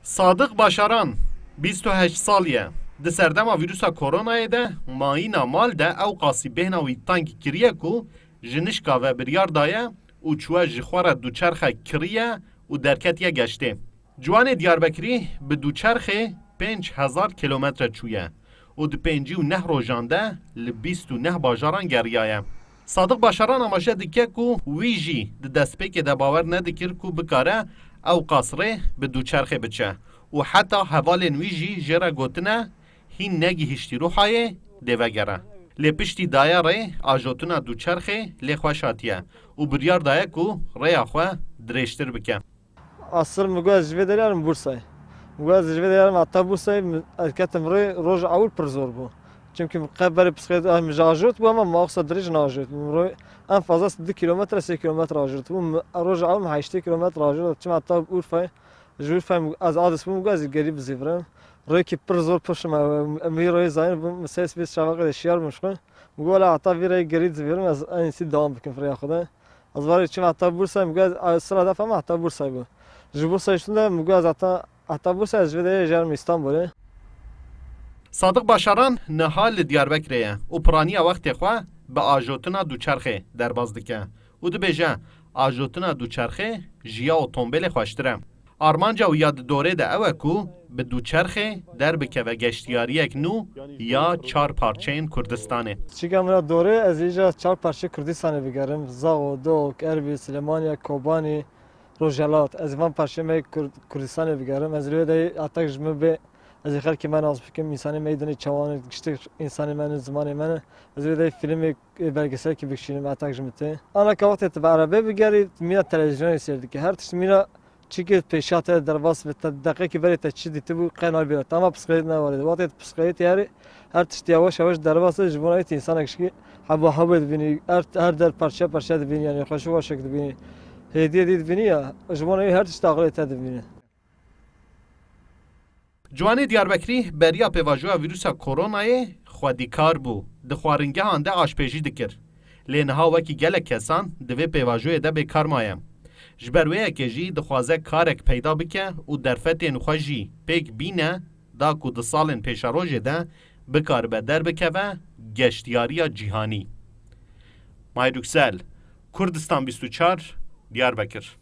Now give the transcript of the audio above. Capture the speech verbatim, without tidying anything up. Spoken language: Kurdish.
Sadiq Başaran, bîst û heşt sal ye. Di serdema vîrusa koronayê de mayîna mal de ew qasî bêhna wî teng kiriye ku ji nişka ve biryar daye û çûye ji xwe re duçerxe kiriye û derketiye geştê. Ciwanê Diyarbekirî bi duçerxê pênc hezar kîlometre çûye û di pêncî û neh rojan de li bîst û neh bajaran geriyaye. Sadiq Başaran amaje dike ku wî jî di destpêkê de bawer nedikir ku bikare ew qas rê bi duçerxê biçe û heta hevalên wî jî jê re gotine, hîn negihiştî Ruhayê, dê vegere. Lê piştî daye rê ajotina duçerxê lê xweş hatiye û biryar daye ku rêya xwe dirêjtir bike. Asıl min got ez ji vê derê herim Bursayê. Min got ez ji vê derê herim heta Bursayê, min, ez ketim rê, roj ewil pir zor bû. Çimkî min qe berê pisklet, eh, min ji ajot bû, ama min wexta dirêj neajot. Min rê en fazla du kîlometre, sê kîlometre ajot bû. Min roj ewil min heştê kîlometre ajot, çim heta Urfayê. Ji Urfayê min, ez Adis bûm, min got ez gerî bizîvirim. Rêkî pir zor pişim, em, em wî rêyê zanîn bûm, min sê spî şevaqê de şiyar bûm ji xwe. Min got wela heta vî rêyê gerî dizîvirim, ez en iyisi devam bikim rêya xwe de. Ez varê çim heta Bursayê, min got, a, sila defa min heta Bursayê bû. Ji Bursayê şûnde, min got, ez heta, heta Bursayê, ez ji vê derê jî herim Îstanbulê. Sadiq Başaran niha li Diyarbekirê ye û piraniya wextê xwe bi ajotina duçerxê derbas dike û dibêje, ajotina duçerxê ji ya otombêlê xweştir e. Armanca wî ya di dorê de ew e ku bi duçerxê derbikeve geştiyariyek nû ya çar parçeyên Kurdistanê. Çîka min a dorê, ez îja çar parçeyê Kurdistanê bigerim. Zaxo, Dok, Erbil, Silêmaniye, Kobanî, Rojhelat. Ez ê van parçeyê me yê Kur-, Kurdistanê bigerim. Ez li wê de hetek ji min bê, ez ê xelkê me nas bikim. Însanê me yê dinê çawan in, giştî însanê me ne, zimanê me ne. Ez ê wê de fîlmê, e, belgeselkî bikişînim, hetek ji min tê. Ana ka wextê tu bi erebê bigerî, mîna televîzyonê sêr dike. Her tişt mîna Çikê pêşiya te derbas be, te deqekî berê te çi dîtibû, qey nabîre. Te ama psîkolojî ne warê. Wextê tu psîkolojî tê herî, her tişt yavaş yavaş derbas e, ji bona wê tu însanek şikî heba hebê dibînî, her, her der parçe parçe dibînî, yanî xweşik xweşik dibînî. Hêdî hêdî dibînî ya, ji bona wê her tişt aqilê te dibînî. Ciwanê Diyarbekirî beriya pêvajoya vîrusa koronayê xwedîkar bû, di xwaringehan de aşpêjî dikir. Lê niha wekî gelek kesan di vê pêvajoyê de bêkar maye. Ji ber wê yekê jî dixwaze karek peyda bike û derfetên xwe jî pêk bîne, da ku di salên pêşerojê de bikaribe derbikeve geştiyariya cîhanî. May Yüksel, Kurdistan bîst û çar, Diyarbekir.